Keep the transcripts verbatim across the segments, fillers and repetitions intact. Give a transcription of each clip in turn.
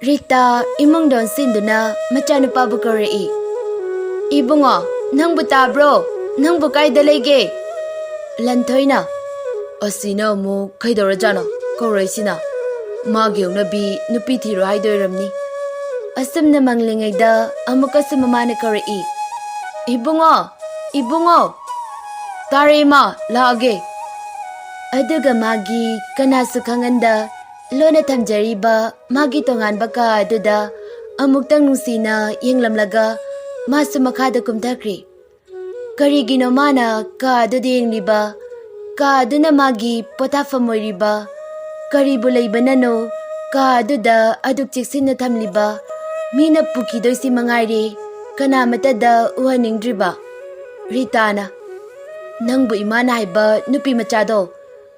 ꯔꯤꯇꯥ ꯏꯃꯨꯡꯗ ꯑꯣꯟꯁꯤꯟꯗꯨꯅ ꯃꯆꯥꯅꯨꯄꯥꯕꯨ ꯀꯧꯔꯛꯏ꯫ "ꯏꯕꯨꯡꯉꯣ, ꯅꯪꯕꯨ ꯇꯥꯕ꯭ꯔꯣ? ꯅꯪꯕꯨ ꯀꯥꯏꯗ ꯂꯩꯒꯦ?" ꯂꯟꯊꯣꯏꯅ, "ꯑꯁꯤꯅ ꯑꯃꯨꯛ ꯀꯩꯗꯧꯔꯖꯥꯠꯅꯣ ꯀꯧꯔꯛꯏꯁꯤꯅ? ꯃꯥꯒꯤ ꯍꯧꯅꯕꯤ ꯅꯨꯄꯤ ꯊꯤꯔꯣ ꯍꯥꯏꯗꯣꯏꯔꯝꯅꯤ꯫" ꯑꯁꯨꯝꯅ ꯃꯪꯂꯤꯉꯩꯗ ꯑꯃꯨꯛꯀꯁꯨ ꯃꯃꯥꯅ ꯀꯧꯔꯛꯏ꯫ "ꯏꯕꯨꯡꯉꯣ, ꯏꯕꯨꯡꯉꯣ!" "ꯇꯥꯔꯦ ꯏꯃꯥ, ꯂꯥꯛꯑꯒꯦ꯫" ꯑꯗꯨꯒ ꯃꯥꯒꯤ ꯀꯅꯥꯁꯨ ꯈꯪꯍꯟꯗ ꯂꯣꯟꯅ ꯊꯝꯖꯔꯤꯕ ꯃꯥꯒꯤ ꯇꯣꯉꯥꯟꯕ ꯀꯥ ꯑꯗꯨꯗ ꯑꯃꯨꯛꯇꯪ ꯅꯨꯡꯁꯤꯅ ꯌꯦꯡꯂꯝꯂꯒ ꯃꯥꯁꯨ ꯃꯈꯥꯗ ꯀꯨꯝꯊꯈ꯭ꯔꯦ꯫ ꯀꯔꯤꯒꯤꯅꯣ ꯃꯥꯅ ꯀꯥ ꯑꯗꯨꯗ ꯌꯦꯡꯂꯤꯕ? ꯀꯥ ꯑꯗꯨꯅ ꯃꯥꯒꯤ ꯄꯣꯊꯥꯐꯝ ꯑꯣꯏꯔꯤꯕ? ꯀꯔꯤꯕꯨ ꯂꯩꯕꯅꯅꯣ ꯀꯥ ꯑꯗꯨꯗ ꯑꯗꯨꯛ ꯆꯦꯛꯁꯤꯟꯅ ꯊꯝꯂꯤꯕ? ꯃꯤꯅ ꯄꯨꯈꯤꯗꯣꯏꯁꯤ ꯃꯉꯥꯏꯔꯦ ꯀꯅꯥꯃꯠꯇꯗ ꯎꯍꯟꯅꯤꯡꯗ꯭ꯔꯤꯕ꯫ ꯔꯤꯇꯥꯅ, "ꯅꯪꯕꯨ ꯏꯃꯥꯅ ꯍꯥꯏꯕ ꯅꯨꯄꯤ ꯃꯆꯥꯗꯣ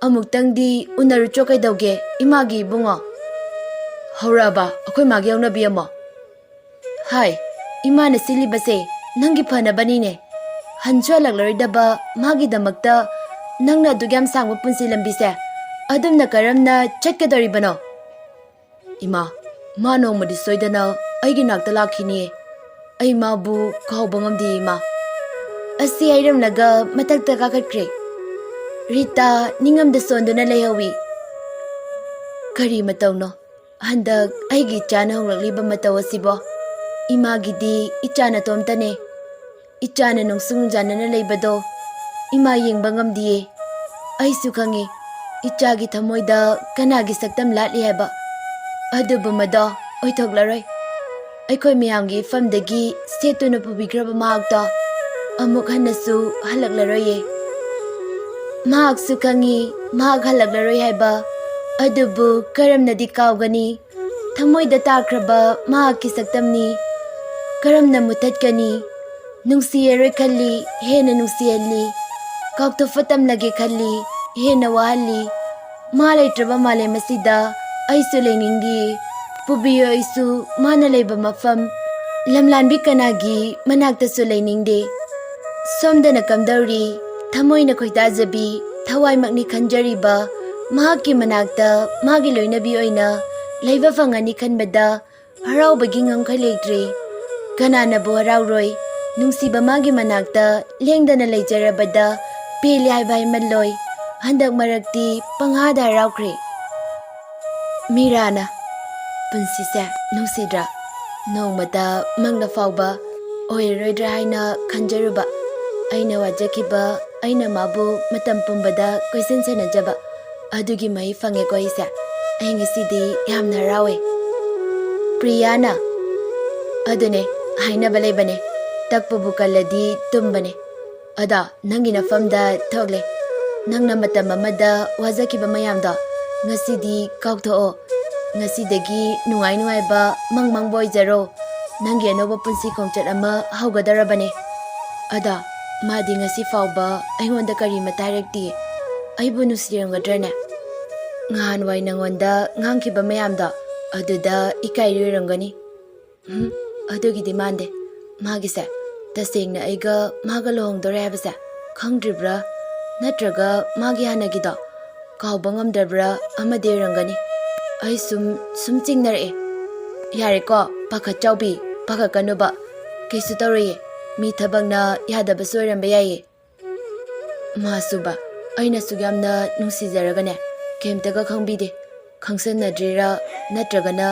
ꯑꯃꯨꯛꯇꯪꯗꯤ ꯎꯅꯔꯨꯆꯣ ꯀꯩꯗꯧꯒꯦ, ꯏꯃꯥꯒꯤ ꯏꯕꯨꯡꯉꯣ?" "ꯍꯧꯔꯛꯑꯕ ꯑꯩꯈꯣꯏ ꯃꯥꯒꯤ ꯍꯧꯅꯕꯤ ꯑꯃ?" "ꯍꯥꯏ, ꯏꯃꯥꯅ ꯁꯤꯜꯂꯤꯕꯁꯦ ꯅꯪꯒꯤ ꯐꯅꯕꯅꯤꯅꯦ꯫ ꯍꯟꯁꯨ ꯍꯜꯂꯛꯂꯔꯣꯏꯗꯕ ꯃꯥꯒꯤꯗꯃꯛꯇ ꯅꯪꯅ ꯑꯗꯨꯛ ꯌꯥꯝ ꯁꯥꯡꯕ ꯄꯨꯟꯁꯤ ꯂꯝꯕꯤꯁꯦ ꯑꯗꯨꯝꯅ ꯀꯔꯝꯅ ꯆꯠꯀꯗꯧꯔꯤꯕꯅꯣ?" "ꯏꯃꯥ, ꯃꯥ ꯅꯣꯡꯃꯗꯤ ꯁꯣꯏꯗꯅ ꯑꯩꯒꯤ ꯅꯥꯛꯇ ꯂꯥꯛꯈꯤꯅꯤꯌꯦ꯫ ꯑꯩ ꯃꯥꯕꯨ ꯀꯥꯎꯕ ꯉꯝꯗꯦ, ꯏꯃꯥ꯫" ꯑꯁꯤ ꯍꯥꯏꯔꯝꯂꯒ ꯃꯊꯛꯇ ꯀꯥꯈꯠꯈ꯭ꯔꯦ꯫ ꯔꯤꯇꯥ ꯅꯤꯡꯉꯝꯗ ꯁꯣꯟꯗꯨꯅ ꯂꯩꯍꯧꯏ꯫ "ꯀꯔꯤ ꯃꯇꯧꯅꯣ? ꯍꯟꯗꯛ ꯑꯩꯒꯤ ꯏꯆꯥꯅ ꯍꯣꯡꯂꯛꯂꯤꯕ ꯃꯇꯧ ꯑꯁꯤꯕꯣ? ꯏꯃꯥꯒꯤꯗꯤ ꯏꯆꯥ ꯅꯇꯣꯝꯇꯅꯦ꯫ ꯏꯆꯥꯅ ꯅꯨꯡꯁꯨ ꯅꯨꯡꯖꯥꯅꯅ ꯂꯩꯕꯗꯣ ꯏꯃꯥ ꯌꯦꯡꯕ ꯉꯝꯗꯤꯌꯦ꯫ ꯑꯩꯁꯨ ꯈꯪꯉꯤ, ꯏꯆꯥꯒꯤ ꯊꯃꯣꯏꯗ ꯀꯅꯥꯒꯤ ꯁꯛꯇꯝ ꯂꯥꯠꯂꯤ ꯍꯥꯏꯕ꯫ ꯑꯗꯨꯕꯨ ꯃꯗꯣ ꯑꯣꯏꯊꯣꯛꯂꯔꯣꯏ꯫ ꯑꯩꯈꯣꯏ ꯃꯌꯥꯝꯒꯤ ꯏꯐꯝꯗꯒꯤ ꯁꯦꯠꯇꯨꯅ ꯄꯨꯕꯤꯈ꯭ꯔꯕ ꯃꯍꯥꯛꯇꯣ ꯑꯃꯨꯛ ꯍꯟꯅꯁꯨ ꯍꯜꯂꯛꯂꯔꯣꯏꯌꯦ꯫ ꯃꯍꯥꯛꯁꯨ ꯈꯪꯉꯤ ꯃꯍꯥꯛ ꯍꯜꯂꯛꯂꯔꯣꯏ ꯍꯥꯏꯕ, ꯑꯗꯨꯕꯨ ꯀꯔꯝꯅꯗꯤ ꯀꯥꯎꯒꯅꯤ? ꯊꯃꯣꯏꯗ ꯇꯥꯈ꯭ꯔꯕ ꯃꯍꯥꯛꯀꯤ ꯁꯛꯇꯝꯅꯤ꯫ ꯀꯔꯝꯅ ꯃꯨꯊꯠꯀꯅꯤ? ꯅꯨꯡꯁꯤꯔꯔꯣꯏ ꯈꯜꯂꯤ, ꯍꯦꯟꯅ ꯅꯨꯡꯁꯤꯍꯜꯂꯤ꯫ ꯀꯥꯎꯊꯣꯛꯄ ꯇꯝꯂꯒꯦ ꯈꯜꯂꯤ, ꯍꯦꯟꯅ ꯋꯥꯍꯜꯂꯤ꯫ ꯃꯥ ꯂꯩꯇ꯭ꯔꯕ ꯃꯥꯂꯦꯝ ꯑꯁꯤꯗ ꯑꯩꯁꯨ ꯂꯩꯅꯤꯡꯗꯦ꯫ ꯄꯨꯕꯤꯌꯨ ꯑꯩꯁꯨ ꯃꯥꯅ ꯂꯩꯕ ꯃꯐꯝ꯫ ꯂꯝꯂꯥꯟꯕꯤ ꯀꯅꯥꯒꯤ ꯃꯅꯥꯛꯇꯁꯨ ꯂꯩꯅꯤꯡꯗꯦ꯫ ꯁꯣꯝꯗꯅ ꯀꯝꯗꯧꯔꯤ? ꯊꯃꯣꯏꯅ ꯈꯣꯏꯗꯥꯖꯕꯤ, ꯊꯋꯥꯏꯃꯛꯅꯤ ꯈꯟꯖꯔꯤꯕ ꯃꯍꯥꯛꯀꯤ ꯃꯅꯥꯛꯇ ꯃꯥꯒꯤ ꯂꯣꯏꯅꯕꯤ ꯑꯣꯏꯅ ꯂꯩꯕ ꯐꯪꯉꯅꯤ ꯈꯟꯕꯗ ꯍꯔꯥꯎꯕꯒꯤ ꯉꯝꯈꯩ ꯂꯩꯇ꯭ꯔꯦ꯫ ꯀꯅꯥꯅꯕꯨ ꯍꯔꯥꯎꯔꯣꯏ? ꯅꯨꯡꯁꯤꯕ ꯃꯥꯒꯤ ꯃꯅꯥꯛꯇ ꯂꯦꯡꯗꯅ ꯂꯩꯖꯔꯕꯗ ꯄꯦꯜꯂꯦ ꯍꯥꯏꯕ ꯍꯥꯏꯃꯜꯂꯣꯏ꯫ ꯍꯟꯗꯛ ꯃꯔꯛꯇꯤ ꯄꯪꯍꯥꯗ ꯍꯔꯥꯎꯈ꯭ꯔꯦ꯫ ꯃꯤꯔꯥꯅ, "ꯄꯨꯟꯁꯤꯁꯦ ꯅꯨꯡꯁꯤꯗ꯭ꯔꯥ? ꯅꯣꯡꯃꯇ ꯃꯪꯗ ꯐꯥꯎꯕ ꯑꯣꯏꯔꯔꯣꯏꯗ꯭ꯔꯥ ꯍꯥꯏꯅ ꯈꯟꯖꯔꯨꯕ, ꯑꯩꯅ ꯋꯥꯖꯈꯤꯕ, ꯑꯩꯅ ꯃꯥꯕꯨ ꯃꯇꯝ ꯄꯨꯝꯕꯗ ꯀꯣꯏꯁꯟ ꯁꯦꯟꯅꯖꯕ, ꯑꯗꯨꯒꯤ ꯃꯍꯩ ꯐꯪꯉꯦꯀꯣ ꯑꯩꯁꯦ꯫ ꯑꯩ ꯉꯁꯤꯗꯤ ꯌꯥꯝꯅ ꯍꯔꯥꯎꯋꯦ꯫" ꯄ꯭ꯔꯤꯌꯥꯅ, "ꯑꯗꯨꯅꯦ, ꯍꯥꯏꯅꯕ ꯂꯩꯕꯅꯦ, ꯇꯛꯄꯕꯨ ꯀꯜꯂꯗꯤ ꯇꯨꯝꯕꯅꯦ꯫ ꯑꯗꯣ ꯅꯪꯒꯤ ꯅꯐꯝꯗ ꯊꯣꯛꯂꯦ꯫ ꯅꯪꯅ ꯃꯇꯝ ꯑꯃꯗ ꯋꯥꯖꯈꯤꯕ ꯃꯌꯥꯝꯗꯣ ꯉꯁꯤꯗꯤ ꯀꯥꯎꯊꯣꯛꯑꯣ꯫ ꯉꯁꯤꯗꯒꯤ ꯅꯨꯡꯉꯥꯏ ꯅꯨꯡꯉꯥꯏꯕ ꯃꯪ ꯃꯪꯕ ꯑꯣꯏꯖꯔꯣ꯫ ꯅꯪꯒꯤ ꯑꯅꯧꯕ ꯄꯨꯟꯁꯤ ꯈꯣꯡꯆꯠ ꯑꯃ ꯍꯧꯒꯗꯧꯔꯕꯅꯦ꯫" "ꯑꯗꯣ ꯃꯥꯗꯤ ꯉꯁꯤ ꯐꯥꯎꯕ ꯑꯩꯉꯣꯟꯗ ꯀꯔꯤꯃꯇ ꯍꯥꯏꯔꯛꯇꯤꯌꯦ꯫ ꯑꯩꯕꯨ ꯅꯨꯡꯁꯤꯔꯝꯒꯗ꯭ꯔꯅꯦ? ꯉꯍꯥꯟꯋꯥꯏ ꯅꯪꯉꯣꯟꯗ ꯉꯥꯡꯈꯤꯕ ꯃꯌꯥꯝꯗꯣ ꯑꯗꯨꯗ ꯏꯀꯥꯏꯔꯤ ꯑꯣꯏꯔꯝꯒꯅꯤ꯫" "ꯎꯝ, ꯑꯗꯨꯒꯤꯗꯤ ꯃꯥꯟꯗꯦ꯫ ꯃꯥꯒꯤꯁꯦ ꯇꯁꯦꯡꯅ ꯑꯩꯒ ꯃꯥꯒ ꯂꯨꯍꯣꯡꯗꯣꯔꯦ ꯍꯥꯏꯕꯁꯦ ꯈꯪꯗ꯭ꯔꯤꯕ꯭ꯔꯥ? ꯅꯠꯇ꯭ꯔꯒ ꯃꯥꯒꯤ ꯍꯥꯟꯅꯒꯤꯗꯣ ꯀꯥꯎꯕ ꯉꯝꯗ꯭ꯔꯕ꯭ꯔꯥ ꯑꯃꯗꯤ ꯑꯣꯏꯔꯝꯒꯅꯤ꯫ ꯑꯩ ꯁꯨꯝ, ꯁꯨꯝ ꯆꯤꯡꯅꯔꯛꯑꯦ꯫" "ꯌꯥꯔꯦꯀꯣ, ꯄꯥꯈꯠ ꯆꯥꯎꯕꯤ, ꯄꯥꯈꯠꯀꯅꯨꯕ꯫ ꯀꯩꯁꯨ ꯇꯧꯔꯣꯏꯌꯦ꯫ ꯃꯤ ꯊꯕꯛꯅ ꯌꯥꯗꯕꯁꯨ ꯑꯣꯏꯔꯝꯕ ꯌꯥꯏꯌꯦ꯫" "ꯃꯥꯁꯨꯕ, ꯑꯩꯅꯁꯨ ꯌꯥꯝꯅ ꯅꯨꯡꯁꯤꯖꯔꯒꯅꯦ, ꯀꯩꯝꯇꯒ ꯈꯪꯕꯤꯗꯦ꯫ ꯈꯪꯁꯟꯅꯗ꯭ꯔꯤꯔꯥ ꯅꯠꯇ꯭ꯔꯒꯅ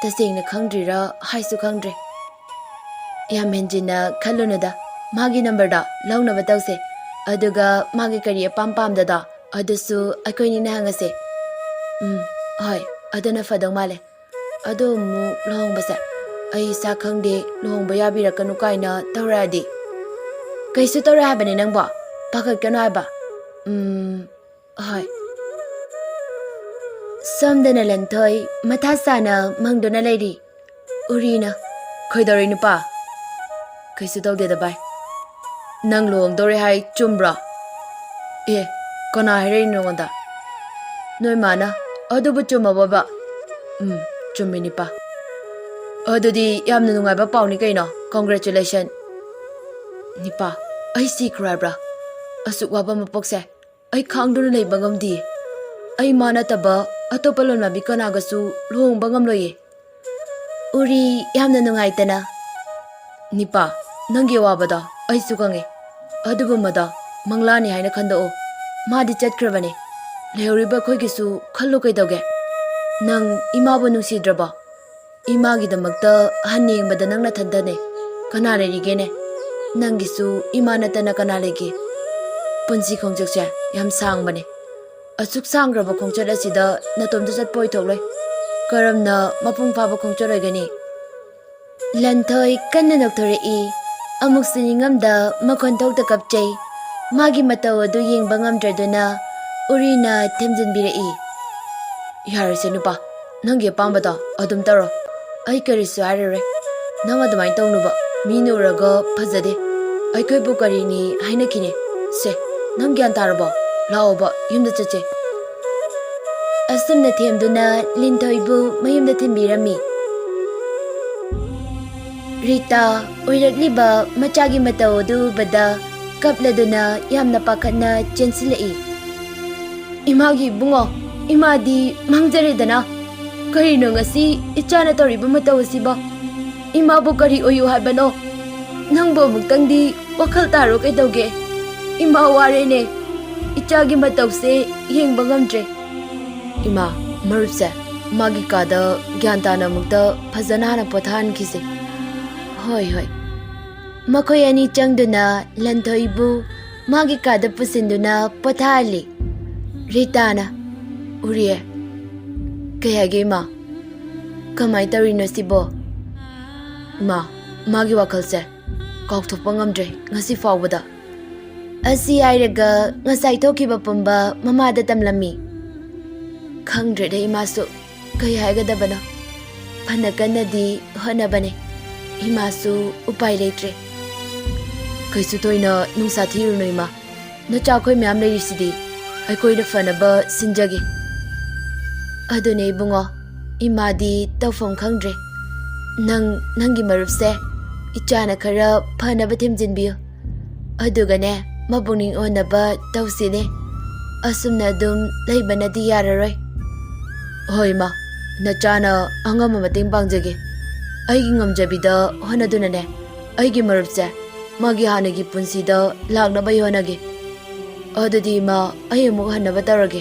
ꯇꯁꯦꯡꯅ ꯈꯪꯗ꯭ꯔꯤꯔꯥ ꯍꯥꯏꯁꯨ ꯈꯪꯗ꯭ꯔꯦ꯫" "ꯌꯥꯝ ꯍꯦꯟꯖꯤꯟꯅ ꯈꯜꯂꯨꯅꯨꯗ, ꯃꯥꯒꯤ ꯅꯝꯕꯔꯗꯣ ꯂꯧꯅꯕ ꯇꯧꯁꯦ꯫ ꯑꯗꯨꯒ ꯃꯥꯒꯤ ꯀꯔꯤ ꯑꯄꯥꯝ ꯄꯥꯝꯗꯗꯣ ꯑꯗꯨꯁꯨ ꯑꯩꯈꯣꯏꯅꯤꯅ ꯍꯪꯉꯁꯦ꯫" "ꯎꯝ, ꯍꯣꯏ, ꯑꯗꯨꯅ ꯐꯗꯧ ꯃꯥꯜꯂꯦ꯫ ꯑꯗꯣ ꯑꯃꯨꯛ ꯂꯨꯍꯣꯡꯕꯁꯦ ꯑꯩ ꯏꯁꯥ ꯈꯪꯗꯦ, ꯂꯨꯍꯣꯡꯕ ꯌꯥꯕꯤꯔꯛꯀꯅꯨ ꯀꯥꯏꯅ ꯇꯧꯔꯛꯑꯗꯤ?" "ꯀꯩꯁꯨ ꯇꯧꯔꯣꯏ ꯍꯥꯏꯕꯅꯦ ꯅꯪꯕꯣ, ꯄꯥꯈꯠꯀꯅꯨ ꯍꯥꯏꯕ꯫" "ꯎꯝ, ꯍꯣꯏ꯫" ꯁꯣꯝꯗꯅ ꯂꯟꯊꯣꯏ ꯃꯊꯥ ꯁꯥꯅ ꯃꯪꯗꯨꯅ ꯂꯩꯔꯤ꯫ ꯎꯔꯤꯅ, "ꯀꯩꯗꯧꯔꯦ ꯅꯨꯄꯥ?" "ꯀꯩꯁꯨ ꯇꯧꯗꯦꯗ ꯚꯥꯏ꯫ ꯅꯪ ꯂꯨꯍꯣꯡꯗꯧꯔꯦ ꯍꯥꯏ ꯆꯨꯝꯕ꯭ꯔꯣ?" "ꯑꯦ, ꯀꯅꯥ ꯍꯥꯏꯔꯛꯏꯅꯣ ꯅꯉꯣꯟꯗ?" "ꯅꯣꯏ ꯃꯥꯅ꯫" "ꯑꯗꯨꯕꯨ ꯆꯨꯝꯃꯕꯣꯕ?" "ꯎꯝ, ꯆꯨꯝꯃꯤ ꯅꯤꯄꯥ꯫ ꯑꯗꯨꯗꯤ ꯌꯥꯝꯅ ꯅꯨꯡꯉꯥꯏꯕ ꯄꯥꯎꯅꯤ ꯀꯩꯅꯣ꯫ Congratulation!" "ꯅꯤꯄꯥ, ꯑꯩ ꯁꯤꯈ꯭ꯔꯣ ꯍꯥꯏꯕ꯭ꯔꯥ? ꯑꯁꯨꯛ ꯋꯥꯕ ꯃꯄꯣꯛꯁꯦ ꯑꯩ ꯈꯥꯡꯗꯨꯅ ꯂꯩꯕ ꯉꯝꯗꯤꯌꯦ꯫ ꯑꯩ ꯃꯥ ꯅꯠꯇꯕ ꯑꯇꯣꯞꯄ ꯂꯣꯟꯃꯥꯕꯤ ꯀꯅꯥꯒꯁꯨ ꯂꯨꯍꯣꯡꯕ ꯉꯝꯂꯣꯏꯌꯦ꯫ ꯎꯔꯤ, ꯌꯥꯝꯅ ꯅꯨꯡꯉꯥꯏꯇꯅ, "ꯅꯤꯄꯥ, ꯅꯪꯒꯤ ꯑꯋꯥꯕꯗꯣ ꯑꯩꯁꯨ ꯈꯪꯉꯦ꯫ ꯑꯗꯨꯕꯨ ꯃꯗꯣ ꯃꯪꯂꯥꯅꯤ ꯍꯥꯏꯅ ꯈꯟꯗꯣꯛꯑꯣ꯫ ꯃꯥꯗꯤ ꯆꯠꯈ꯭ꯔꯕꯅꯦ꯫ ꯂꯩꯍꯧꯔꯤꯕ ꯑꯩꯈꯣꯏꯒꯤꯁꯨ ꯈꯜꯂꯨ ꯀꯩꯗꯧꯒꯦ? ꯅꯪ ꯏꯃꯥꯕꯨ ꯅꯨꯡꯁꯤꯗ꯭ꯔꯕꯣ? ꯏꯃꯥꯒꯤꯗꯃꯛꯇ ꯍꯟ ꯌꯦꯡꯕꯗ ꯅꯪ ꯅꯊꯟꯇꯅꯦ꯫ ꯀꯅꯥ ꯂꯩꯔꯤꯒꯦꯅꯦ? ꯅꯪꯒꯤꯁꯨ ꯏꯃꯥ ꯅꯠꯇꯅ ꯀꯅꯥ ꯂꯩꯒꯦ? ꯄꯨꯟꯁꯤ ꯈꯣꯡꯆꯠꯁꯦ ꯌꯥꯝ ꯁꯥꯡꯕꯅꯦ꯫ ꯑꯁꯨꯛ ꯁꯥꯡꯈ꯭ꯔꯕ ꯈꯣꯡꯆꯠ ꯑꯁꯤꯗ ꯅꯇꯣꯝꯇ ꯆꯠꯄ ꯑꯣꯏꯊꯣꯛꯂꯣꯏ꯫ ꯀꯔꯝꯅ ꯃꯄꯨꯡ ꯐꯥꯕ ꯈꯣꯡꯆꯠ ꯑꯣꯏꯒꯅꯤ?" ꯂꯟꯊꯣꯏ ꯀꯟꯅ ꯅꯣꯛꯊꯣꯔꯛꯏ꯫ ꯑꯃꯨꯛꯁꯨ ꯅꯤꯡꯉꯝꯗ ꯃꯈꯣꯟ ꯊꯣꯛꯇ ꯀꯞꯆꯩ꯫ ꯃꯥꯒꯤ ꯃꯇꯧ ꯑꯗꯨ ꯌꯦꯡꯕ ꯉꯝꯗ꯭ꯔꯗꯨꯅ ꯎꯔꯤꯅ ꯊꯦꯝꯖꯤꯟꯕꯤꯔꯛꯏ꯫ "ꯌꯥꯔꯦꯁꯦ ꯅꯨꯄꯥ, ꯅꯪꯒꯤ ꯑꯄꯥꯝꯕꯗꯣ ꯑꯗꯨꯝ ꯇꯧꯔꯣ꯫ ꯑꯩ ꯀꯔꯤꯁꯨ ꯍꯥꯏꯔꯔꯣꯏ꯫ ꯅꯪ ꯑꯗꯨꯃꯥꯏꯅ ꯇꯧꯅꯨꯕ꯫ ꯃꯤꯅ ꯎꯔꯒ ꯐꯖꯗꯦ꯫ ꯑꯩꯈꯣꯏꯕꯨ ꯀꯔꯤꯅꯤ ꯍꯥꯏꯅꯈꯤꯅꯤ꯫ ꯁꯦ, ꯅꯪ ꯒ꯭ꯌꯥꯟ ꯇꯥꯔꯕꯣ? ꯂꯥꯛꯑꯣꯕ, ꯌꯨꯝꯗ ꯆꯠꯁꯦ꯫" ꯑꯁꯨꯝꯅ ꯊꯦꯝꯗꯨꯅ ꯂꯤꯟꯊꯣꯏꯕꯨ ꯃꯌꯨꯝꯗ ꯊꯤꯟꯕꯤꯔꯝꯃꯤ꯫ ꯔꯤꯇꯥ ꯑꯣꯏꯔꯛꯂꯤꯕ ꯃꯆꯥꯒꯤ ꯃꯇꯧ ꯑꯗꯨ ꯎꯕꯗ ꯀꯞꯂꯗꯨꯅ ꯌꯥꯝꯅ ꯄꯥꯈꯠꯅ ꯆꯦꯟꯁꯤꯜꯂꯛꯏ꯫ "ꯏꯃꯥꯒꯤ ꯏꯕꯨꯡꯉꯣ, ꯏꯃꯥꯗꯤ ꯃꯥꯡꯖꯔꯦꯗꯅ꯫ ꯀꯔꯤꯅꯣ ꯉꯁꯤ ꯏꯆꯥꯅ ꯇꯧꯔꯤꯕ ꯃꯇꯧ ꯑꯁꯤꯕꯣ? ꯏꯃꯥꯕꯨ ꯀꯔꯤ ꯑꯣꯏꯌꯨ ꯍꯥꯏꯕꯅꯣ? ꯅꯪꯕꯨ ꯑꯃꯨꯛꯇꯪꯗꯤ ꯋꯥꯈꯜ ꯇꯥꯔꯣ ꯀꯩꯗꯧꯒꯦ? ꯏꯃꯥ ꯋꯥꯔꯦꯅꯦ꯫ ꯏꯆꯥꯒꯤ ꯃꯇꯧꯁꯦ ꯌꯦꯡꯕ ꯉꯝꯗ꯭ꯔꯦ꯫" "ꯏꯃꯥ, ꯃꯔꯨꯞꯁꯦ ꯃꯥꯒꯤ ꯀꯥꯗ ꯒ꯭ꯌꯥꯟ ꯇꯥꯅ ꯑꯃꯨꯛꯇ ꯐꯖꯅ ꯍꯥꯟꯅ ꯄꯣꯊꯥꯍꯟꯈꯤꯁꯦ꯫" "ꯍꯣꯏ, ꯍꯣꯏ꯫" ꯃꯈꯣꯏ ꯑꯅꯤ ꯆꯪꯗꯨꯅ ꯂꯟꯊꯣꯏꯕꯨ ꯃꯥꯒꯤ ꯀꯥꯗ ꯄꯨꯁꯤꯟꯗꯨꯅ ꯄꯣꯊꯥꯍꯜꯂꯤ꯫ ꯔꯤꯇꯥꯅ, "ꯎꯔꯤꯌꯦ, ꯀꯩ ꯍꯥꯏꯒꯦ ꯏꯃꯥ? ꯀꯃꯥꯏ ꯇꯧꯔꯤꯅꯣ ꯁꯤꯕꯣ?" "ꯏꯃꯥ, ꯃꯥꯒꯤ ꯋꯥꯈꯜꯁꯦ ꯀꯥꯎꯊꯣꯛꯄ ꯉꯝꯗ꯭ꯔꯦ ꯉꯁꯤ ꯐꯥꯎꯕꯗ꯫" ꯑꯁꯤ ꯍꯥꯏꯔꯒ ꯉꯁꯥꯏ ꯊꯣꯛꯈꯤꯕ ꯄꯨꯝꯕ ꯃꯃꯥꯗ ꯇꯝꯂꯝꯃꯤ꯫ ꯈꯪꯗ꯭ꯔꯦꯗ ꯏꯃꯥꯁꯨ ꯀꯩ ꯍꯥꯏꯒꯗꯕꯅꯣ꯫ ꯐꯅ ꯀꯟꯅꯗꯤ ꯍꯣꯠꯅꯕꯅꯦ꯫ ꯏꯃꯥꯁꯨ ꯎꯄꯥꯏ ꯂꯩꯇ꯭ꯔꯦ꯫ "ꯀꯩꯁꯨ ꯊꯣꯏꯅ ꯅꯨꯡꯁꯥ ꯊꯤꯔꯨꯅꯨ ꯏꯃꯥ꯫ ꯅꯆꯥ ꯑꯩꯈꯣꯏ ꯃꯌꯥꯝ ꯂꯩꯔꯤꯁꯤꯗꯤ꯫ ꯑꯩꯈꯣꯏꯅ ꯐꯅꯕ ꯁꯤꯟꯖꯒꯦ꯫" "ꯑꯗꯨꯅꯦ ꯏꯕꯨꯡꯉꯣ, ꯏꯃꯥꯗꯤ ꯇꯧꯐꯝ ꯈꯪꯗ꯭ꯔꯦ꯫ ꯅꯪ ꯅꯪꯒꯤ ꯃꯔꯨꯞꯁꯦ ꯏꯆꯥꯅ ꯈꯔ ꯐꯅꯕ ꯊꯦꯝꯖꯤꯟꯕꯤꯌꯨ꯫ ꯑꯗꯨꯒꯅꯦ, ꯃꯄꯨꯛꯅꯤꯡ ꯑꯣꯟꯅꯕ ꯇꯧꯁꯤꯅꯦ꯫ ꯑꯁꯨꯝꯅ ꯑꯗꯨꯝ ꯂꯩꯕꯅꯗꯤ ꯌꯥꯔꯔꯣꯏ꯫" ꯍꯣꯏ ꯏꯃꯥ, ꯅꯆꯥꯅ ꯑꯉꯝꯕ ꯃꯇꯦꯡ ꯄꯥꯡꯖꯒꯦ꯫ ꯑꯩꯒꯤ ꯉꯝꯖꯕꯤꯗ ꯍꯣꯠꯅꯗꯨꯅꯅꯦ, ꯑꯩꯒꯤ ꯃꯔꯨꯞꯁꯦ ꯃꯥꯒꯤ ꯍꯥꯟꯅꯒꯤ ꯄꯨꯟꯁꯤꯗ ꯂꯥꯛꯅꯕ ꯑꯩ ꯍꯣꯠꯅꯒꯦ꯫ ꯑꯗꯨꯗꯤ ꯏꯃꯥ, ꯑꯩ ꯑꯃꯨꯛ ꯍꯟꯅꯕ ꯇꯧꯔꯒꯦ꯫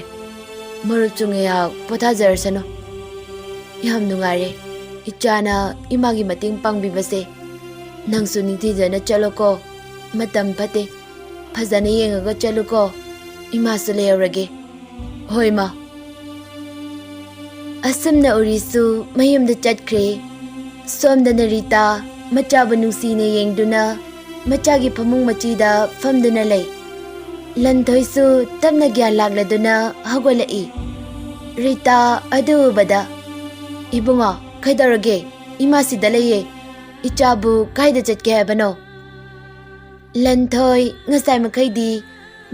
ꯃꯔꯨꯞꯁꯨ ꯉꯥꯏꯍꯥꯛ ꯄꯣꯊꯥꯖꯔꯁꯅꯨ꯫ ꯌꯥꯝ ꯅꯨꯡꯉꯥꯏꯔꯦ ꯏꯆꯥꯅ ꯏꯃꯥꯒꯤ ꯃꯇꯦꯡ ꯄꯥꯡꯕꯤꯕꯁꯦ꯫ ꯅꯪꯁꯨ ꯅꯤꯡꯊꯤꯖꯅ ꯆꯠꯂꯣꯀꯣ꯫ ꯃꯇꯝ ꯐꯠꯇꯦ꯫ ꯐꯖꯅ ꯌꯦꯡꯉꯒ ꯆꯠꯂꯨꯀꯣ꯫ ꯏꯃꯥꯁꯨ ꯂꯩꯍꯧꯔꯒꯦ꯫ ꯍꯣꯏ ꯏꯃꯥ꯫ ꯑꯁꯨꯝꯅ ꯎꯔꯤꯁꯨ ꯃꯌꯨꯝꯗ ꯆꯠꯈ꯭ꯔꯦ꯫ ꯁꯣꯝꯗꯅ ꯔꯤꯇꯥ ꯃꯆꯥꯕꯨ ꯅꯨꯡꯁꯤꯅ ꯌꯦꯡꯗꯨꯅ ꯃꯆꯥꯒꯤ ꯐꯃꯨꯡ ꯃꯆꯤꯗ ꯐꯝꯗꯨꯅ ꯂꯩ꯫ ꯂꯟꯊꯣꯏꯁꯨ ꯇꯞꯅ ꯒ꯭ꯌꯥꯟ ꯂꯥꯛꯂꯗꯨꯅ ꯍꯧꯒꯠꯂꯛꯏ꯫ ꯔꯤꯇꯥ ꯑꯗꯨ ꯎꯕꯗ, "ꯏꯕꯨꯡꯉꯣ, ꯀꯩꯗꯧꯔꯒꯦ? ꯏꯃꯥꯁꯤꯗ ꯂꯩꯌꯦ꯫ ꯏꯆꯥꯕꯨ ꯀꯥꯏꯗ ꯆꯠꯀꯦ ꯍꯥꯏꯕꯅꯣ?" ꯂꯟꯊꯣꯏ ꯉꯁꯥꯏ ꯃꯈꯩꯗꯤ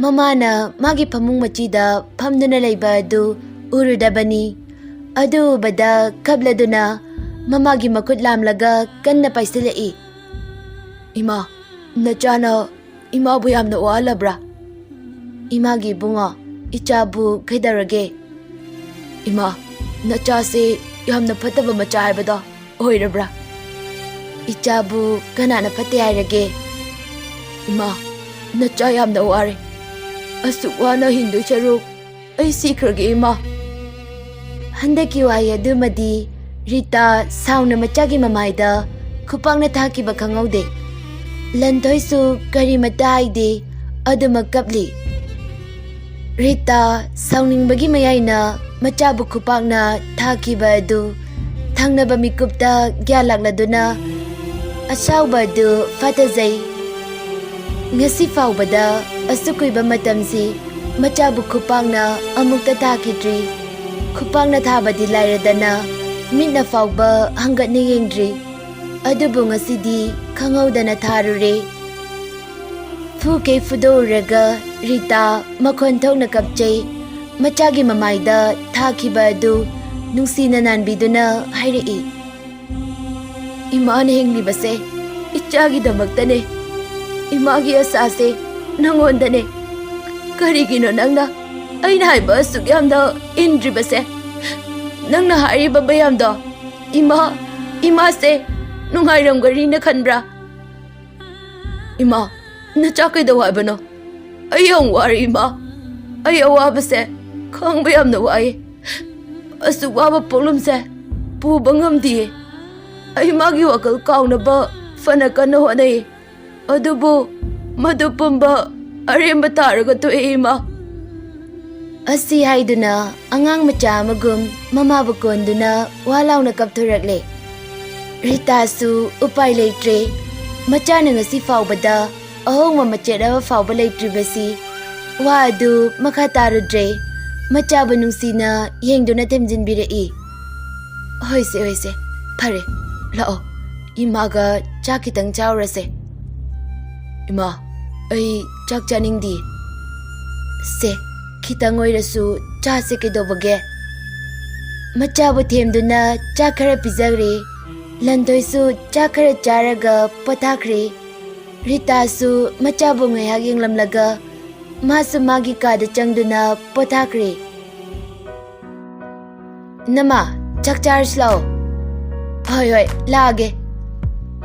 ꯃꯃꯥꯅ ꯃꯥꯒꯤ ꯐꯃꯨꯡ ꯃꯆꯤꯗ ꯐꯝꯗꯨꯅ ꯂꯩꯕ ꯑꯗꯨ ꯎꯔꯨꯗꯕꯅꯤ꯫ ꯑꯗꯨ ꯎꯕꯗ ꯀꯞꯂꯗꯨꯅ ꯃꯃꯥꯒꯤ ꯃꯈꯨꯠ ꯂꯥꯝꯂꯒ ꯀꯟꯅ ꯄꯥꯏꯁꯤꯜꯂꯛꯏ꯫ "ꯏꯃꯥ, ꯅꯆꯥꯅ ꯏꯃꯥꯕꯨ ꯌꯥꯝꯅ ꯋꯥꯍꯜꯂꯕ꯭ꯔꯥ?" "ꯏꯃꯥꯒꯤ ꯏꯕꯨꯡꯉꯣ, ꯏꯆꯥꯕꯨ ꯀꯩꯗꯧꯔꯒꯦ?" "ꯏꯃꯥ, ꯅꯆꯥꯁꯦ ꯌꯥꯝꯅ ꯐꯠꯇꯕ ꯃꯆꯥ ꯍꯥꯏꯕꯗꯣ ꯑꯣꯏꯔꯕ꯭ꯔꯥ?" "ꯏꯆꯥꯕꯨ ꯀꯅꯥꯅ ꯐꯠꯇꯦ ꯍꯥꯏꯔꯒꯦ?" "ꯏꯃꯥ, ꯅꯆꯥ ꯌꯥꯝꯅ ꯋꯥꯔꯦ꯫ ꯑꯁꯨꯛ ꯋꯥꯅ ꯍꯤꯡꯗꯣꯏ ꯁꯔꯨꯛ ꯑꯩ ꯁꯤꯈ꯭ꯔꯒꯦ, ꯏꯃꯥ꯫" ꯍꯟꯗꯛꯀꯤ ꯋꯥꯍꯩ ꯑꯗꯨꯃꯗꯤ ꯔꯤꯇꯥ ꯁꯥꯎꯅ ꯃꯆꯥꯒꯤ ꯃꯃꯥꯏꯗ ꯈꯨꯄꯥꯛꯅ ꯊꯥꯈꯤꯕ ꯈꯪꯍꯧꯗꯦ꯫ ꯂꯟꯊꯣꯏꯁꯨ ꯀꯔꯤꯃꯠꯇ ꯍꯥꯏꯗꯦ, ꯑꯗꯨꯃꯛ ꯀꯞꯂꯤ꯫ ꯔꯤꯇꯥ ꯁꯥꯎꯅꯤꯡꯕꯒꯤ ꯃꯌꯥꯏꯅ ꯃꯆꯥꯕꯨ ꯈꯨꯄꯥꯛꯅ ꯊꯥꯈꯤꯕ ꯑꯗꯨ ꯊꯪꯅꯕ ꯃꯤꯀꯨꯞꯇ ꯒ꯭ꯌꯥꯟ ꯂꯥꯛꯂꯗꯨꯅ ꯑꯁꯥꯎꯕ ꯑꯗꯨ ꯐꯥꯊꯖꯩ꯫ ꯉꯁꯤ ꯐꯥꯎꯕꯗ ꯑꯁꯨꯛ ꯀꯨꯏꯕ ꯃꯇꯝꯁꯤ ꯃꯆꯥꯕꯨ ꯈꯨꯄꯥꯛꯅ ꯑꯃꯨꯛꯇ ꯊꯥꯈꯤꯗ꯭ꯔꯤ꯫ ꯈꯨꯄꯥꯛꯅ ꯊꯥꯕꯗꯤ ꯂꯥꯏꯔꯗꯅ ꯃꯤꯠꯅ ꯐꯥꯎꯕ ꯍꯪꯒꯠꯅ ꯌꯦꯡꯗ꯭ꯔꯤ꯫ ꯑꯗꯨꯕꯨ ꯉꯁꯤꯗꯤ ꯈꯪꯍꯧꯗꯅ ꯊꯥꯔꯨꯔꯦ꯫ ꯐꯨꯈꯩ ꯐꯨꯗꯣꯛꯎꯔꯒ ꯔꯤꯇꯥ ꯃꯈꯣꯟ ꯊꯣꯛꯅ ꯀꯞꯆꯩ꯫ ꯃꯆꯥꯒꯤ ꯃꯃꯥꯏꯗ ꯊꯥꯈꯤꯕ ꯑꯗꯨ ꯅꯨꯡꯁꯤꯅ ꯅꯥꯟꯕꯤꯗꯨꯅ ꯍꯥꯏꯔꯛꯏ, "ꯏꯃꯥꯅ ꯍꯤꯡꯂꯤꯕꯁꯦ ꯏꯆꯥꯒꯤꯗꯃꯛꯇꯅꯦ꯫ ꯏꯃꯥꯒꯤ ꯑꯁꯥꯁꯦ ꯅꯪꯉꯣꯟꯗꯅꯦ꯫ ꯀꯔꯤꯒꯤꯅꯣ ꯅꯪꯅ ꯑꯩꯅ ꯍꯥꯏꯕ ꯑꯁꯨꯛ ꯌꯥꯝꯅ ꯏꯟꯗ꯭ꯔꯤꯕꯁꯦ?" ꯅꯪꯅ ꯍꯥꯏꯔꯤꯕ ꯃꯌꯥꯝꯗꯣ ꯏꯃꯥ, ꯏꯃꯥꯁꯦ ꯅꯨꯡꯉꯥꯏꯔꯝꯒꯅꯤꯅ ꯈꯟꯕ꯭ꯔꯥ? ꯏꯃꯥ, ꯅꯆꯥ ꯀꯩꯗꯧ ꯍꯥꯏꯕꯅꯣ? ꯑꯩ ꯌꯥꯝ ꯋꯥꯔꯦ ꯏꯃꯥ꯫ ꯑꯩ ꯑꯋꯥꯕꯁꯦ ꯈꯥꯡꯕ ꯌꯥꯝꯅ ꯋꯥꯏ꯫ ꯑꯁꯨꯛ ꯋꯥꯕ ꯄꯣꯠꯂꯨꯝꯁꯦ ꯄꯨꯕ ꯉꯝꯗꯤꯌꯦ꯫ ꯑꯩ ꯃꯥꯒꯤ ꯋꯥꯈꯜ ꯀꯥꯎꯅꯕ ꯐꯅ ꯀꯟꯅ ꯍꯣꯠꯅꯩ꯫ ꯑꯗꯨꯕꯨ ꯃꯗꯨ ꯄꯨꯝꯕ ꯑꯔꯦꯝꯕ ꯇꯥꯔꯒ ꯇꯣꯛꯑꯦ ꯏꯃꯥ꯫ ꯑꯁꯤ ꯍꯥꯏꯗꯨꯅ ꯑꯉꯥꯡ ꯃꯆꯥ ꯑꯃꯒꯨꯝ ꯃꯃꯥꯕꯨ ꯀꯣꯟꯗꯨꯅ ꯋꯥ ꯂꯥꯎꯅ ꯀꯞꯊꯣꯔꯛꯂꯦ꯫ ꯔꯤꯇꯥꯁꯨ ꯎꯄꯥꯏ ꯂꯩꯇ꯭ꯔꯦ꯫ ꯃꯆꯥꯅ ꯉꯁꯤ ꯐꯥꯎꯕꯗ ꯑꯍꯣꯡꯕ ꯃꯆꯦꯠ ꯑꯃ ꯐꯥꯎꯕ ꯂꯩꯇ꯭ꯔꯤꯕꯁꯤ ꯋꯥ ꯑꯗꯨ ꯃꯈꯥ ꯇꯥꯔꯨꯗ꯭ꯔꯦ꯫ ꯃꯆꯥꯕꯨ ꯅꯨꯡꯁꯤꯅ ꯌꯦꯡꯗꯨꯅ ꯊꯦꯝꯖꯤꯟꯕꯤꯔꯛꯏ꯫ "ꯍꯣꯏꯁꯦ, ꯍꯣꯏꯁꯦ, ꯐꯔꯦ, ꯂꯥꯛꯑꯣ, ꯏꯃꯥꯒ ꯆꯥꯛ ꯈꯤꯇꯪ ꯆꯥꯎꯔꯁꯦ꯫" "ꯏꯃꯥ, ꯑꯩ ꯆꯥꯛ ꯆꯥꯅꯤꯡꯗꯦ꯫" "ꯁꯦ, ꯈꯤꯇꯪ ꯑꯣꯏꯔꯁꯨ ꯆꯥꯁꯦ, ꯀꯩꯗꯧꯕꯒꯦ?" ꯃꯆꯥꯕꯨ ꯊꯦꯝꯗꯨꯅ ꯆꯥꯛ ꯈꯔ ꯄꯤꯖꯈ꯭ꯔꯦ꯫ ꯂꯟꯊꯣꯏꯁꯨ ꯆꯥꯛ ꯈꯔ ꯆꯥꯔꯒ ꯄꯣꯊꯥꯈ꯭ꯔꯦ꯫ ꯔꯤꯇꯥꯁꯨ ꯃꯆꯥꯕꯨ ꯉꯥꯏꯍꯥꯛ ꯌꯦꯡꯂꯝꯂꯒ ꯃꯥꯁꯨ ꯃꯥꯒꯤ ꯀꯥꯗ ꯆꯪꯗꯨꯅ ꯄꯣꯊꯥꯈ꯭ꯔꯦ꯫ "ꯅꯃꯥ, ꯆꯥꯛ ꯆꯥꯔꯁꯤ ꯂꯥꯛꯑꯣ꯫" "ꯍꯣꯏ, ꯍꯣꯏ, ꯂꯥꯛꯑꯒꯦ꯫"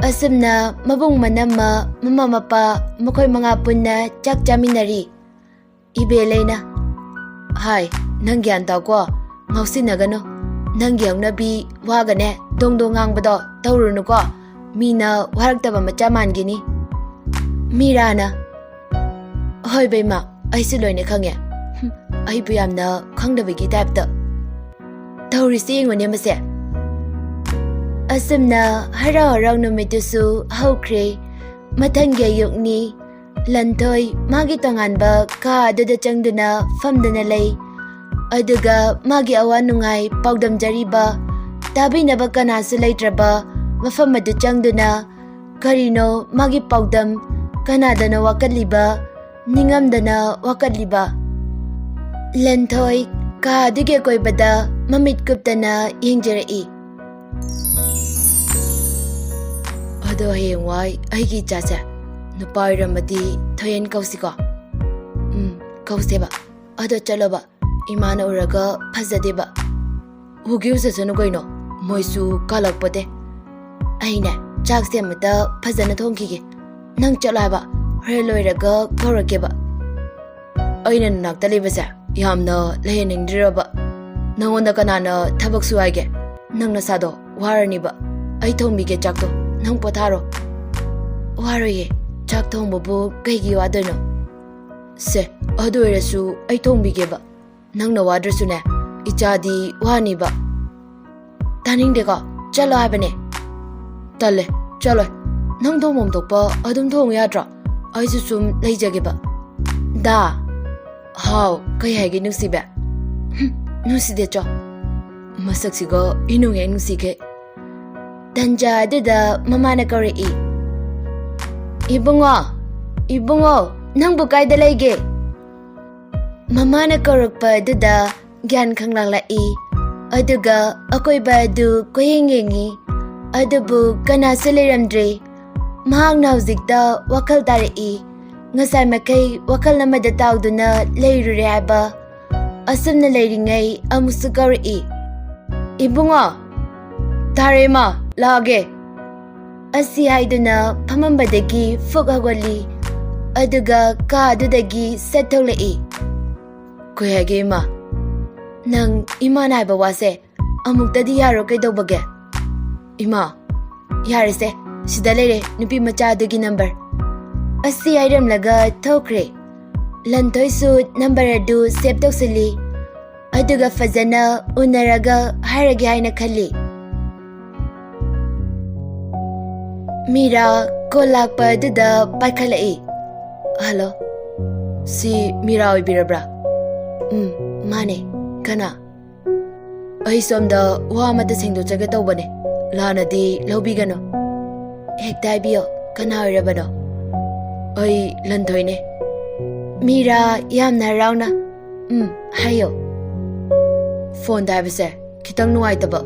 ꯑꯁꯨꯝꯅ ꯃꯕꯨꯡ, ꯃꯅꯝꯃ, ꯃꯃꯥ, ꯃꯄꯥ, ꯃꯈꯣꯏ ꯃꯉꯥ ꯄꯨꯟꯅ ꯆꯥꯛ ꯆꯥꯃꯤꯟꯅꯔꯤ꯫ ꯏꯕꯦꯂꯩꯅ, "ꯍꯥꯏ, ꯅꯪ ꯒ꯭ꯌꯥꯟ ꯇꯥꯎꯀꯣ, ꯉꯥꯎꯁꯤꯟꯅꯒꯅꯨ꯫ ꯅꯪꯒꯤ ꯍꯧꯅꯕꯤ ꯋꯥꯒꯅꯦ ꯗꯣꯡ ꯗꯣꯡ ꯉꯥꯡꯕꯗꯣ ꯇꯧꯔꯨꯅꯨꯀꯣ, ꯃꯤꯅ ꯋꯥꯔꯛꯇꯕ ꯃꯆꯥ ꯃꯥꯟꯒꯤꯅꯤ꯫" ꯃꯤꯔꯥꯅ, "ꯍꯣꯏ ꯕꯦꯝꯃ, ꯑꯩꯁꯨ ꯂꯣꯏꯅ ꯈꯪꯉꯦ꯫ ꯍꯨꯝ, ꯑꯩꯕꯨ ꯌꯥꯝꯅ ꯈꯪꯗꯕꯒꯤ ꯇꯥꯏꯞꯇ꯫ ꯇꯧꯔꯤꯁꯤ ꯌꯦꯡꯉꯨꯅꯦ ꯃꯁꯦ꯫" ꯑꯁꯨꯝꯅ ꯍꯔꯥꯎ ꯍꯔꯥꯎ ꯅꯨꯃꯤꯠꯇꯨꯁꯨ ꯍꯧꯈ꯭ꯔꯦ꯫ ꯃꯊꯪꯒꯤ ꯑꯌꯨꯛꯅꯤ꯫ ꯂꯟꯊꯣꯏ ꯃꯥꯒꯤ ꯇꯣꯉꯥꯟꯕ ꯀꯥ ꯑꯗꯨꯗ ꯆꯪꯗꯨꯅ ꯐꯝꯗꯨꯅ ꯂꯩ꯫ ꯑꯗꯨꯒ ꯃꯥꯒꯤ ꯑꯋꯥ ꯅꯨꯡꯉꯥꯏ ꯄꯥꯎꯗꯝꯖꯔꯤꯕ, ꯇꯥꯕꯤꯅꯕ ꯀꯅꯥꯁꯨ ꯂꯩꯇ꯭ꯔꯕ ꯃꯐꯝ ꯑꯗꯨ ꯆꯪꯗꯨꯅ ꯀꯔꯤꯅꯣ ꯃꯥꯒꯤ ꯄꯥꯎꯗꯝ, ꯀꯅꯥꯗꯅꯣ ꯋꯥꯀꯠꯂꯤꯕ, ꯅꯤꯡꯉꯝꯗꯅ ꯋꯥꯀꯠꯂꯤꯕ꯫ ꯂꯟꯊꯣꯏ ꯀꯥ ꯑꯗꯨꯒꯤ ꯑꯀꯣꯏꯕꯗ ꯃꯃꯤꯠ ꯀꯨꯞꯇꯅ ꯌꯦꯡꯖꯔꯛꯏ꯫ "ꯑꯗꯣ ꯍꯌꯦꯡꯋꯥꯏ ꯑꯩꯒꯤ ꯏꯆꯥꯁꯦ ꯅꯨꯄꯥ ꯑꯣꯏꯔꯝꯃꯗꯤ ꯊꯣꯏꯍꯦꯟ ꯀꯧꯁꯤꯀꯣ?" "ꯎꯝ, ꯀꯧꯁꯦꯕ꯫ ꯑꯗꯣ ꯆꯠꯂꯣꯕ, ꯏꯃꯥꯅ ꯎꯔꯒ ꯐꯖꯗꯦꯕ꯫" ꯎꯒꯦ ꯎꯖꯁꯅꯨ ꯀꯩꯅꯣ, ꯃꯣꯏꯁꯨ ꯀꯥꯜꯂꯛꯄꯣꯠꯇꯦ꯫ ꯑꯩꯅꯦ, ꯆꯥꯛꯁꯦ ꯑꯃꯇ ꯐꯖꯅ ꯊꯣꯡꯈꯤꯒꯦ꯫ ꯅꯪ ꯆꯠꯂꯣ ꯍꯥꯏꯕ, ꯍꯣꯔꯦꯟ ꯂꯣꯏꯔꯒ ꯀꯧꯔꯛꯀꯦꯕ꯫ ꯑꯩꯅ ꯅꯅꯥꯛꯇ ꯂꯩꯕꯁꯦ ꯌꯥꯝꯅ ꯂꯩꯍꯟꯅꯤꯡꯗ꯭ꯔꯤꯔꯕ? ꯅꯪꯉꯣꯟꯗ ꯀꯅꯥꯅ ꯊꯕꯛ ꯁꯨ ꯍꯥꯏꯒꯦ? ꯅꯪ ꯅꯁꯥꯗꯣ ꯋꯥꯔꯅꯤꯕ꯫ ꯑꯩ ꯊꯣꯡꯕꯤꯒꯦ ꯆꯥꯛꯇꯣ, ꯅꯪ ꯄꯣꯊꯥꯔꯣ꯫ ꯋꯥꯔꯣꯏꯌꯦ, ꯆꯥꯛ ꯊꯣꯡꯕꯕꯨ ꯀꯩꯒꯤ ꯋꯥꯗꯣꯏꯅꯣ? ꯁꯦ, ꯑꯗꯨ ꯑꯣꯏꯔꯁꯨ ꯑꯩ ꯊꯣꯡꯕꯤꯒꯦꯕ꯫ ꯅꯪꯅ ꯋꯥꯗ꯭ꯔꯁꯨꯅꯦ, ꯏꯆꯥꯗꯤ ꯋꯥꯅꯤꯕ꯫ ꯇꯥꯅꯤꯡꯗꯦꯀꯣ, ꯆꯠꯂꯣ ꯍꯥꯏꯕꯅꯦ꯫ ꯇꯜꯂꯦ, ꯆꯠꯂꯣꯏ꯫ ꯅꯪ ꯊꯣꯡꯐꯝ ꯊꯣꯛꯄ ꯑꯗꯨꯝ ꯊꯣꯡꯉꯨ ꯌꯥꯗ꯭ꯔꯣ? ꯑꯩꯁꯨ ꯁꯨꯝ ꯂꯩꯖꯒꯦꯕ꯫ ꯗꯥ꯫ ꯍꯥꯎ, ꯀꯩ ꯍꯥꯏꯒꯦ ꯅꯨꯡꯁꯤꯕꯤ? ꯍꯨꯝ, ꯅꯨꯡꯁꯤꯗꯦ ꯆꯣ꯫ ꯃꯁꯛꯁꯤꯒ ꯏꯅꯨꯡ ꯍꯦꯛ ꯅꯨꯡꯁꯤꯈꯩ꯫ ꯇꯟꯖꯥ ꯑꯗꯨꯗ ꯃꯃꯥꯅ ꯀꯧꯔꯛꯏ꯫ "ꯏꯕꯨꯡꯉꯣ, ꯏꯕꯨꯡꯉꯣ, ꯅꯪꯕꯨ ꯀꯥꯏꯗ ꯂꯩꯒꯦ?" ꯃꯃꯥꯅ ꯀꯧꯔꯛꯄ ꯑꯗꯨꯗ ꯒ꯭ꯌꯥꯟ ꯈꯪꯂꯥꯛꯂꯛꯏ꯫ ꯑꯗꯨꯒ ꯑꯀꯣꯏꯕ ꯑꯗꯨ ꯀꯣꯏꯌꯦꯡ ꯌꯦꯡꯉꯤ꯫ ꯑꯗꯨꯕꯨ ꯀꯅꯥꯁꯨ ꯂꯩꯔꯝꯗ꯭ꯔꯦ꯫ ꯃꯍꯥꯛꯅ ꯍꯧꯖꯤꯛꯇ ꯋꯥꯈꯜ ꯇꯥꯔꯛꯏ꯫ ꯉꯁꯥꯏ ꯃꯈꯩ ꯋꯥꯈꯜ ꯑꯃꯗ ꯇꯥꯎꯗꯨꯅ ꯂꯩꯔꯨꯔꯦ ꯍꯥꯏꯕ꯫ ꯑꯁꯨꯝꯅ ꯂꯩꯔꯤꯉꯩ ꯑꯃꯨꯛꯁꯨ ꯀꯧꯔꯛꯏ꯫ "ꯏꯕꯨꯡꯉꯣ, ꯇꯥꯔꯦ ꯏꯃꯥ, ꯂꯥꯛꯑꯒꯦ꯫" ꯑꯁꯤ ꯍꯥꯏꯗꯨꯅ ꯐꯝꯃꯝꯕꯗꯒꯤ ꯐꯨꯛ ꯍꯧꯒꯠꯂꯤ꯫ ꯑꯗꯨꯒ ꯀꯥ ꯑꯗꯨꯗꯒꯤ ꯁꯠ ꯊꯣꯛꯂꯛꯏ꯫ "ꯀꯩ ꯍꯥꯏꯒꯦ ꯏꯃꯥ? ꯅꯪ ꯏꯃꯥꯅ ꯍꯥꯏꯕ ꯋꯥꯁꯦ ꯑꯃꯨꯛꯇꯗꯤ ꯌꯥꯔꯣ ꯀꯩꯗꯧꯕꯒꯦ?" "ꯏꯃꯥ, ꯌꯥꯔꯦꯁꯦ, ꯁꯤꯗ ꯂꯩꯔꯦ ꯅꯨꯄꯤ ꯃꯆꯥ ꯑꯗꯨꯒꯤ ꯅꯝꯕꯔ꯫" ꯑꯁꯤ ꯍꯥꯏꯔꯝꯂꯒ ꯊꯣꯛꯈ꯭ꯔꯦ꯫ ꯂꯟꯊꯣꯏꯁꯨ ꯅꯝꯕꯔ ꯑꯗꯨ ꯁꯦꯚ ꯇꯧꯁꯤꯜꯂꯤ꯫ ꯑꯗꯨꯒ ꯐꯖꯅ ꯎꯅꯔꯒ ꯍꯥꯏꯔꯒꯦ ꯍꯥꯏꯅ ꯈꯜꯂꯤ꯫ ꯃꯤꯔꯥ ꯀꯣꯜ ꯂꯥꯛꯄ ꯑꯗꯨꯗ ꯄꯥꯏꯈꯠꯂꯛꯏ꯫ "ꯍꯜꯂꯣ, ꯁꯤ ꯃꯤꯔꯥ ꯑꯣꯏꯕꯤꯔꯕ꯭ꯔꯥ?" "ꯎꯝ, ꯃꯥꯅꯦ꯫ ꯀꯅꯥ?" "ꯑꯩ ꯁꯣꯝꯗ ꯋꯥ ꯑꯃꯇ ꯁꯦꯡꯗꯣꯛꯆꯒꯦ ꯇꯧꯕꯅꯦ, ꯂꯥꯟꯅꯗꯤ ꯂꯧꯕꯤꯒꯅꯨ꯫" "ꯍꯦꯛꯇ ꯍꯥꯏꯕꯤꯌꯣ, ꯀꯅꯥ ꯑꯣꯏꯔꯕꯅꯣ?" "ꯑꯩ ꯂꯟꯊꯣꯏꯅꯦ꯫" ꯃꯤꯔꯥ ꯌꯥꯝꯅ ꯍꯔꯥꯎꯅ, "ꯎꯝ, ꯍꯥꯏꯌꯣ꯫" "ꯐꯣꯟꯗ ꯍꯥꯏꯕꯁꯦ ꯈꯤꯇꯪ ꯅꯨꯡꯉꯥꯏꯇꯕ꯫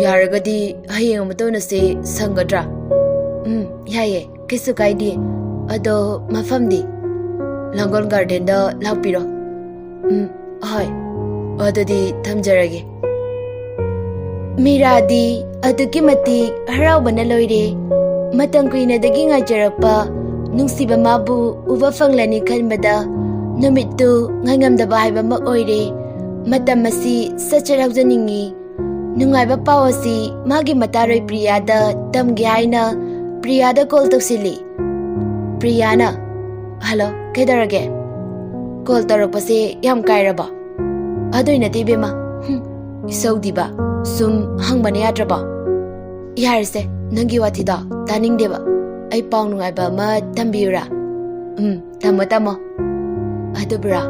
ꯌꯥꯔꯒꯗꯤ ꯍꯌꯦꯡ ꯑꯃꯨꯛꯇ ꯎꯅꯁꯤ, ꯁꯪꯒꯗ꯭ꯔꯥ?" "ꯎꯝ, ꯌꯥꯏꯌꯦ, ꯀꯩꯁꯨ ꯀꯥꯏꯗꯦ꯫ ꯑꯗꯣ ꯃꯐꯝꯗꯤ?" "ꯂꯥꯡꯒꯣꯜ ꯒꯥꯔꯗꯦꯟꯗ ꯂꯥꯛꯄꯤꯔꯣ꯫" "ꯎꯝ, ꯍꯣꯏ꯫ ꯑꯗꯨꯗꯤ ꯊꯝꯖꯔꯒꯦ꯫" ꯃꯤꯔꯥꯗꯤ ꯑꯗꯨꯛꯀꯤ ꯃꯇꯤꯛ ꯍꯔꯥꯎꯕꯅ ꯂꯣꯏꯔꯦ꯫ ꯃꯇꯝ ꯀꯨꯏꯅꯗꯒꯤ ꯉꯥꯏꯖꯔꯛꯄ ꯅꯨꯡꯁꯤꯕ ꯃꯥꯕꯨ ꯎꯕ ꯐꯪꯂꯅꯤ ꯈꯟꯕꯗ ꯅꯨꯃꯤꯠꯇꯨ ꯉꯥꯏꯉꯝꯗꯕ ꯍꯥꯏꯕ ꯑꯃ ꯑꯣꯏꯔꯦ꯫ ꯃꯇꯝ ꯑꯁꯤ ꯁꯠ ꯁꯠ ꯍꯧꯖꯅꯤꯡꯉꯤ꯫ ꯅꯨꯡꯉꯥꯏꯕ ꯄꯥꯎ ꯑꯁꯤ ꯃꯥꯒꯤ ꯃꯇꯥꯔꯣꯏ ꯄ꯭ꯔꯤꯌꯥꯗ ꯇꯝꯒꯦ ꯍꯥꯏꯅ ꯄ꯭ꯔꯤꯌꯥꯗ ꯀꯣꯜ ꯇꯧꯁꯤꯜꯂꯤ꯫ ꯄ꯭ꯔꯤꯌꯥꯅ, "ꯍꯜꯂꯣ, ꯀꯩꯗꯧꯔꯒꯦ? ꯀꯣꯜ ꯇꯧꯔꯛꯄꯁꯦ ꯌꯥꯝ ꯀꯥꯏꯔꯕꯣ?" "ꯑꯗꯨꯏ ꯅꯠꯇꯦ ꯏꯕꯦꯝꯃ, ꯍꯨꯝ, ꯏꯁꯧꯗꯤꯕ, ꯁꯨꯝ ꯍꯪꯕꯅ ꯌꯥꯗ꯭ꯔꯕꯣ?" "ꯌꯥꯔꯦꯁꯦ, ꯅꯪꯒꯤ ꯋꯥꯊꯤꯗꯣ ꯇꯥꯅꯤꯡꯗꯦꯕ꯫ ꯑꯩ ꯄꯥꯎ ꯅꯨꯡꯉꯥꯏꯕ ꯑꯃ ꯇꯝꯕꯤꯌꯨꯔꯥ?" "ꯎꯝ, ꯇꯝꯃꯣ, ꯇꯝꯃꯣ꯫ ꯑꯗꯨꯕꯨꯔꯣ,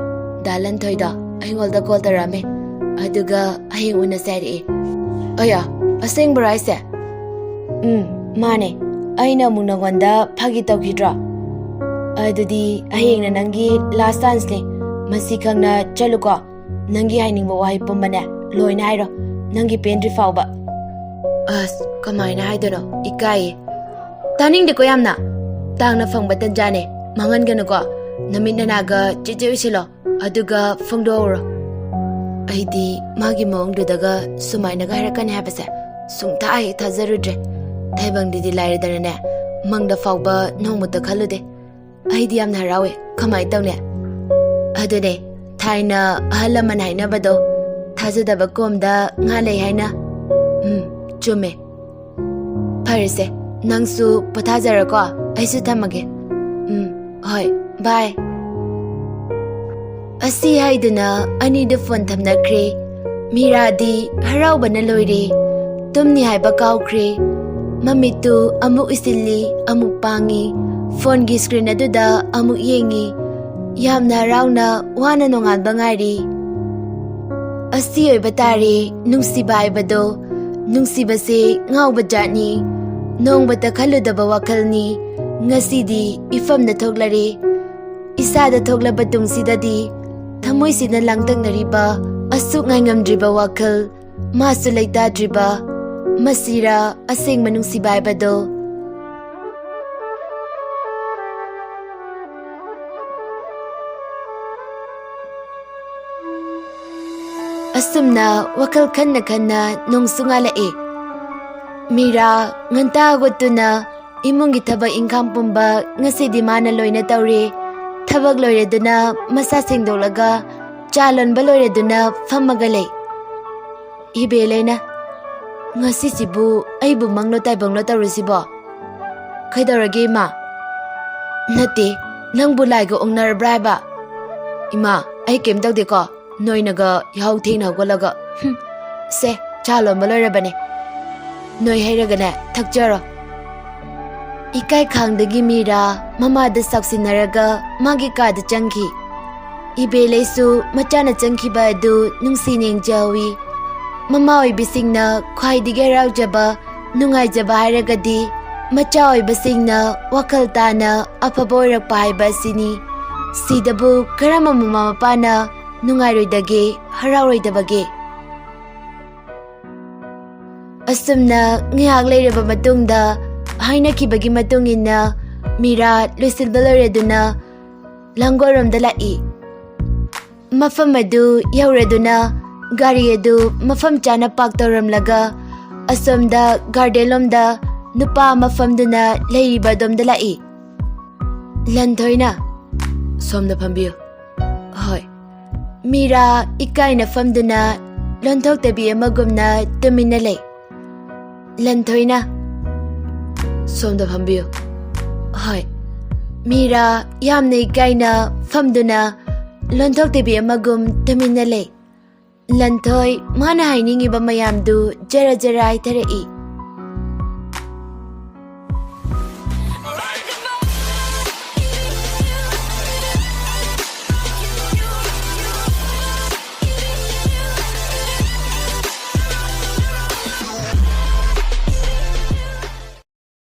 ꯗꯥ ꯂꯟꯊꯣꯏꯗꯣ ꯑꯩꯉꯣꯟꯗ ꯀꯣꯜ ꯇꯧꯔꯛꯑꯝꯃꯦ, ꯑꯗꯨꯒ ꯍꯌꯦꯡ ꯎꯅꯁꯦ ꯍꯥꯏꯔꯛꯑꯦ꯫" "ꯑꯌꯥ, ꯑꯁꯦꯡꯕꯔꯣ ꯍꯥꯏꯁꯦ?" "ꯎꯝ, ꯃꯥꯅꯦ꯫ ꯑꯩꯅ ꯑꯃꯨꯛ ꯅꯉꯣꯟꯗ ꯐꯥꯒꯤ ꯇꯧꯈꯤꯗ꯭ꯔꯣ? ꯑꯗꯨꯗꯤ ꯍꯌꯦꯡꯅ ꯅꯪꯒꯤ ꯂꯥꯁ ꯆꯥꯟꯁꯅꯦ꯫ ꯃꯁꯤ ꯈꯪꯅ ꯆꯠꯂꯨꯀꯣ꯫ ꯅꯪꯒꯤ ꯍꯥꯏꯅꯤꯡꯕ ꯋꯥꯍꯩ ꯄꯨꯝꯕꯅꯦ, ꯂꯣꯏꯅ ꯍꯥꯏꯔꯣ, ꯅꯪꯒꯤ ꯄꯦꯟꯗ꯭ꯔꯤ ꯐꯥꯎꯕ꯫" "ꯑꯁ, ꯀꯃꯥꯏꯅ ꯍꯥꯏꯗꯣꯏꯅꯣ? ꯏꯀꯥꯏꯌꯦ꯫" "ꯇꯥꯅꯤꯡꯗꯦꯀꯣ ꯌꯥꯝꯅ꯫ ꯇꯥꯡꯅ ꯐꯪꯕ ꯇꯟꯖꯥꯅꯦ, ꯃꯥꯡꯍꯟꯒꯅꯨꯀꯣ꯫ ꯅꯃꯤꯠ ꯅꯅꯥꯒ ꯆꯦꯠ ꯆꯦꯠ ꯎꯏꯁꯤꯜꯂꯣ, ꯑꯗꯨꯒ ꯐꯣꯡꯗꯣꯛꯍꯧꯔꯣ꯫" ꯑꯩꯗꯤ ꯃꯥꯒꯤ ꯃꯑꯣꯡꯗꯨꯗꯒ ꯁꯨꯃꯥꯏꯅꯒ ꯍꯥꯏꯔꯛꯀꯅꯤ ꯍꯥꯏꯕꯁꯦ ꯁꯨꯡꯊꯥ ꯍꯦꯛ ꯊꯥꯖꯔꯨꯗ꯭ꯔꯦ꯫ ꯇꯥꯏꯕꯪꯗꯗꯤ ꯂꯥꯏꯔꯗꯅꯅꯦ, ꯃꯪꯗ ꯐꯥꯎꯕ ꯅꯣꯡꯃꯇ ꯈꯜꯂꯨꯗꯦ꯫ ꯑꯩꯗꯤ ꯌꯥꯝꯅ ꯍꯔꯥꯎꯋꯦ꯫ ꯀꯃꯥꯏꯅ ꯇꯧꯅꯤ? ꯑꯗꯨꯅꯦ, ꯊꯥꯏꯅ ꯑꯍꯜ ꯂꯃꯟ ꯍꯥꯏꯅꯕꯗꯣ, "ꯊꯥꯖꯗꯕ ꯀꯣꯝꯗ ꯉꯥ ꯂꯩ" ꯍꯥꯏꯅ꯫ ꯎꯝ, ꯆꯨꯝꯃꯦ꯫ ꯐꯔꯦꯁꯦ, ꯅꯪꯁꯨ ꯄꯣꯊꯥꯖꯔꯣꯀꯣ, ꯑꯩꯁꯨ ꯊꯝꯃꯒꯦ꯫ ꯎꯝ, ꯍꯣꯏ, ꯕꯥꯏ꯫ ꯑꯁꯤ ꯍꯥꯏꯗꯨꯅ ꯑꯅꯤꯗꯨ ꯐꯣꯟ ꯊꯝꯅꯈ꯭ꯔꯦ꯫ ꯃꯤꯔꯥꯗꯤ ꯍꯔꯥꯎꯕꯅ ꯂꯣꯏꯔꯦ꯫ ꯇꯨꯝꯅꯤ ꯍꯥꯏꯕ ꯀꯥꯎꯈ꯭ꯔꯦ꯫ ꯃꯃꯤꯠꯇꯨ ꯑꯃꯨꯛ ꯎꯏꯁꯤꯜꯂꯤ, ꯑꯃꯨꯛ ꯄꯥꯡꯉꯤ꯫ ꯐꯣꯟꯒꯤ ꯁ꯭ꯀ꯭ꯔꯤꯟ ꯑꯗꯨꯗ ꯑꯃꯨꯛ ꯌꯦꯡꯉꯤ꯫ ꯌꯥꯝꯅ ꯍꯔꯥꯎꯅ ꯋꯥꯅ ꯅꯣꯡꯉꯥꯟꯕ ꯉꯥꯏꯔꯤ꯫ ꯑꯁꯤ ꯑꯣꯏꯕ ꯇꯥꯔꯦ ꯅꯨꯡꯁꯤꯕ ꯍꯥꯏꯕꯗꯣ꯫ ꯅꯨꯡꯁꯤꯕꯁꯦ ꯉꯥꯎꯕ ꯖꯥꯠꯅꯤ꯫ ꯅꯣꯡꯃꯇ ꯈꯜꯂꯨꯗꯕ ꯋꯥꯈꯜꯅꯤ꯫ ꯉꯁꯤꯗꯤ ꯏꯐꯝꯗ ꯊꯣꯛꯂꯔꯦ꯫ ꯏꯁꯥꯗ ꯊꯣꯛꯂꯕ ꯇꯨꯡꯁꯤꯗꯗꯤ ꯊꯃꯣꯏꯁꯤꯅ ꯂꯥꯡꯇꯛꯅꯔꯤꯕ ꯑꯁꯨꯛ ꯉꯥꯏꯉꯝꯗ꯭ꯔꯤꯕ ꯋꯥꯈꯜ, ꯃꯥꯁꯨ ꯂꯩꯇꯥꯗ꯭ꯔꯤꯕ, ꯃꯁꯤꯔꯥ ꯑꯁꯦꯡꯕ ꯅꯨꯡꯁꯤꯕ ꯍꯥꯏꯕꯗꯣ? ꯑꯁꯨꯝꯅ ꯋꯥꯈꯜ ꯈꯟꯅ ꯈꯟꯅ ꯅꯣꯡꯁꯨ ꯉꯥꯜꯂꯛꯏ꯫ ꯃꯤꯔꯥ ꯉꯟꯇꯥ ꯍꯧꯒꯠꯇꯨꯅ ꯏꯃꯨꯡꯒꯤ ꯊꯕꯛ ꯏꯪꯈꯥꯡ ꯄꯨꯝꯕ ꯉꯁꯤꯗꯤ ꯃꯥꯅ ꯂꯣꯏꯅ ꯇꯧꯔꯦ꯫ ꯊꯕꯛ ꯂꯣꯏꯔꯗꯨꯅ ꯃꯁꯥ ꯁꯦꯡꯗꯣꯛꯂꯒ ꯆꯥ ꯂꯣꯟꯕ ꯂꯣꯏꯔꯗꯨꯅ ꯐꯝꯃꯒ ꯂꯩ꯫ ꯏꯕꯦꯂꯩꯅ, "ꯉꯁꯤꯁꯤꯕꯨ ꯑꯩꯕꯨ ꯃꯪꯂꯣ ꯇꯥꯏꯕꯪꯂꯣ ꯇꯧꯔꯤꯁꯤꯕꯣ? ꯀꯩꯗꯧꯔꯒꯦ ꯏꯃꯥ?" "ꯅꯠꯇꯦ, ꯅꯪꯕꯨ ꯂꯥꯏꯒ ꯑꯣꯛꯅꯔꯕ꯭ꯔꯥ ꯍꯥꯏꯕ?" "ꯏꯃꯥ, ꯑꯩ ꯀꯩꯝ ꯇꯧꯗꯦꯀꯣ, ꯅꯣꯏꯅꯒ ꯌꯥꯍꯧ ꯊꯦꯡꯅ ꯍꯧꯒꯠꯂꯒ꯫ ꯍꯨꯝ, ꯁꯦ, ꯆꯥ ꯂꯣꯟꯕ ꯂꯣꯏꯔꯕꯅꯦ, ꯅꯣꯏ ꯍꯩꯔꯒꯅꯦ ꯊꯛꯆꯔꯣ꯫" ꯏꯀꯥꯏ ꯈꯥꯡꯗꯒꯤ ꯃꯤꯔꯥ ꯃꯃꯥꯗ ꯁꯥꯎꯁꯤꯟꯅꯔꯒ ꯃꯥꯒꯤ ꯀꯥꯗ ꯆꯪꯈꯤ꯫ ꯏꯕꯦꯂꯩꯁꯨ ꯃꯆꯥꯅ ꯆꯪꯈꯤꯕ ꯑꯗꯨ ꯅꯨꯡꯁꯤꯅ ꯌꯦꯡꯖꯍꯧꯏ꯫ ꯃꯃꯥ ꯑꯣꯏꯕꯤꯁꯤꯡꯅ ꯈ꯭ꯋꯥꯏꯗꯒꯤ ꯍꯔꯥꯎꯖꯕ, ꯅꯨꯡꯉꯥꯏꯖꯕ ꯍꯥꯏꯔꯒꯗꯤ ꯃꯆꯥ ꯑꯣꯏꯕꯁꯤꯡꯅ ꯋꯥꯈꯜ ꯇꯥꯅ ꯑꯐꯕ ꯑꯣꯏꯔꯛꯄ ꯍꯥꯏꯕ ꯑꯁꯤꯅꯤ꯫ ꯁꯤꯗꯕꯨ ꯀꯔꯝꯕ ꯃꯃꯥ ꯃꯄꯥꯅ ꯅꯨꯡꯉꯥꯏꯔꯣꯏꯗꯒꯦ, ꯍꯔꯥꯎꯔꯣꯏꯗꯕꯒꯦ? ꯑꯁꯨꯝꯅ ꯉꯥꯏꯍꯥꯛ ꯂꯩꯔꯕ ꯃꯇꯨꯡꯗ, ꯍꯥꯏꯅꯈꯤꯕꯒꯤ ꯃꯇꯨꯡ ꯏꯟꯅ ꯃꯤꯔꯥ ꯂꯣꯏꯁꯤꯟꯕ ꯂꯣꯏꯔꯗꯨꯅ ꯂꯥꯡꯒꯣꯜꯔꯣꯝꯗ ꯂꯥꯛꯏ꯫ ꯃꯐꯝ ꯑꯗꯨ ꯌꯧꯔꯗꯨꯅ ꯒꯥꯔꯤ ꯑꯗꯨ ꯃꯐꯝ ꯆꯥꯅ ꯄꯥꯔꯛ ꯇꯧꯔꯝꯂꯒ ꯑꯁꯣꯝꯗ ꯒꯥꯔꯗꯦꯟ ꯂꯣꯝꯗ ꯅꯨꯄꯥ ꯑꯃ ꯐꯝꯗꯨꯅ ꯂꯩꯔꯤꯕ ꯑꯗꯣꯝꯗ ꯂꯥꯛꯏ꯫ ꯂꯟꯊꯣꯏꯅ, "ꯁꯣꯝꯗ ꯐꯝꯕꯤꯌꯨ꯫" "ꯍꯣꯏ꯫" ꯃꯤꯔꯥ ꯏꯀꯥꯏꯅ ꯐꯝꯗꯨꯅ ꯂꯣꯟꯊꯣꯛꯇꯕꯤ ꯑꯃꯒꯨꯝꯅ ꯇꯨꯃꯤꯟꯅ ꯂꯩ꯫ ꯂꯟꯊꯣꯏꯅ, "ꯁꯣꯝꯗ ꯐꯝꯕꯤꯌꯨ꯫" "ꯍꯣꯏ꯫" ꯃꯤꯔꯥ ꯌꯥꯝꯅ ꯏꯀꯥꯏꯅ ꯐꯝꯗꯨꯅ ꯂꯣꯟꯊꯣꯛꯇꯕꯤ ꯑꯃꯒꯨꯝ ꯇꯨꯃꯤꯟꯅ ꯂꯩ꯫ ꯂꯟꯊꯣꯏ ꯃꯥꯅ ꯍꯥꯏꯅꯤꯡꯉꯤꯕ ꯃꯌꯥꯝꯗꯨ ꯖꯔ ꯖꯔ ꯍꯥꯏꯊꯔꯛꯏ꯫